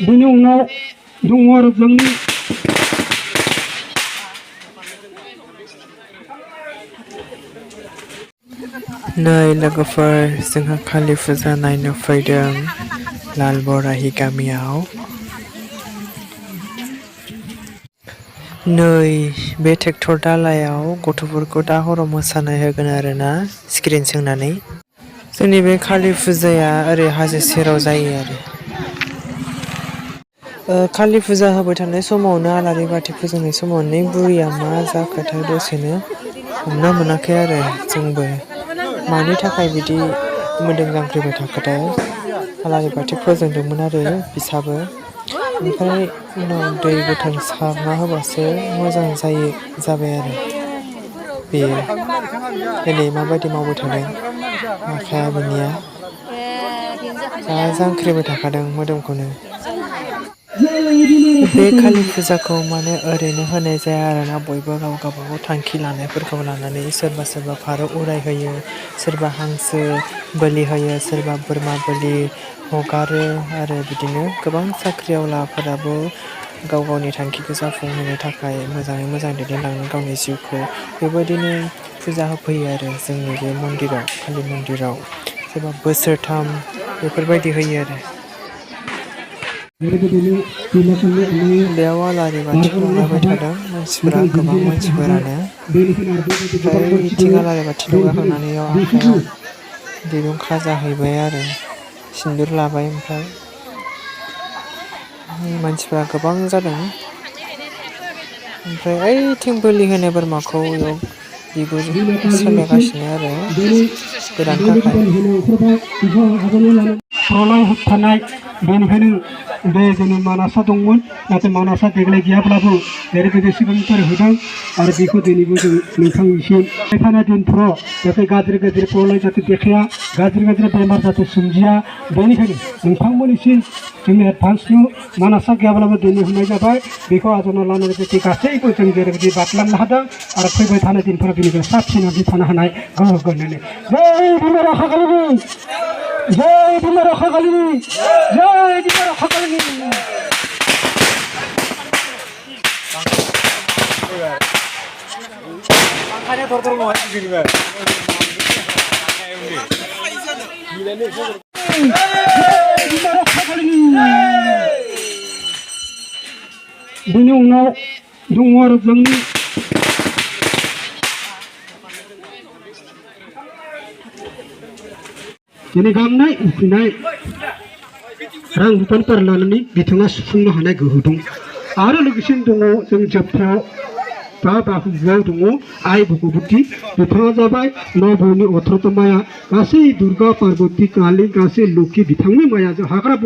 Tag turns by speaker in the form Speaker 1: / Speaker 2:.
Speaker 1: बेनि उनाव दङ आरो जोंनि
Speaker 2: नै लोगोफोर जोंहा कालि फुजा नायनो फैदों लालबराहि गामियाव। नै बे ट्रेक्टर दालायाव गथ'फोरखौ दा हराव मोसानाय होगोन आरोना स्क्रिन सोंनानै। जोंनि बे कालि फुजाया ओरै हाजो सेराव जायो आरो। कालि फुजा होबाय थानाय समावनो आलारि बाथि फोजोंनाय समावनो बुरिया मा जाखोथाय दसेनो हमना मोनाखै आरो जोंबो मानि थाखाय बिदि मोदोम जांख्रिबाय थाखोथाय आलारि बाथि फोजोंदोंमोन आरो बिसाबो। ओमफ्राय उनाव दै गोथार सारना होबासो मोजां जाबाय आरो बेयो। दिनै माबायदि मावबाय थादों आखाया बिनिया जा जांख्रिबाय थाखादों मोदोमखौनो। बे कालि फुजाखौ माने ओरैनो होनाय जाया आरोना बयबो गावबागाव थांखि लानायफोरखौ लानानै सोरबा फारौ उराय होयो, सोरबा हांसो बोलि होयो, सोरबा बोरमा बोलि हगारो आरो बिदिनो गोबां साख्रिआवलाफोराबो गाव गावनि थांखिखौ जाफुंहोनो थाखाय मोजाङै मोजां दैदेनलांनो गावनि जिउखौ बेबायदिनो फुजा होफैयो आरो जोंनि बे मन्दिराव कालि मन्दिराव सोरबा बोसोरथाम बेफोरबायदि होयो आरो। बेयाव आलारि बाथि लगायबाय थादों मानसिफोरा गोबां मानसिफोरानो। ओमफ्राय इथिं आलारि बाथि लगायखांनानै आखाइयाव दिरुं खाजा हैबाय आरो सिन्दुर लाबाय। ओमफ्राय मानसिफ्रा गोबां जादों। ओमफ्राय ओइथिं बोलि होनाय बोरमाखौ इयाव बिबो सोलायगासिनो आरो गोदानो थाखाय।
Speaker 1: प्रलय होबथानाय बेनिखायनो बे जोंनि मानासा दंमोन, नाथाय मानासा देग्लाय गैयाब्लाबो ओरैबायदि सिगांफोर होदों आरो बेखौ दिनैबो जों नोंथांनिसिम फैनाय दिनफोराव जाहाथे गाज्रि प्रलय जाहाथे देखाया, गाज्रि बेमार जाहाथे सोमजिया, बेनिखायनो नोंथांमोननिसिम जोंनि एडभान्सनि मानासा गैयाब्लाबो दिनै होनाय जाबाय। बेखौ आजावना लानानै जुदि गासैबो जों जेरैबायदि बारलांनो हादों आरो फैबाय थानाय दिनफोराव बेनिफ्राय साबसिनानै थानो हानाय गोहो होनानै जय बिमा रखा कालिनि, जय बिमा रखा कालिनि, जय बिमा रखा कालिनि। बेनि उनाव दङ आरो जोंनि दिनै गांनाय उखैनाय रां रुफानिफ्राय लानानै बिथाङा सुफुंनो हानाय गोहो दं। आरो लोगोसेनो दङ जों जोबथायाव बाहुआव दङ आइ भगबती। बिथाङा जाबाय नभनि 18 माया गासै दुर्गा पार्बती कालि गासै लोखि बिथांनि माया हाग्रा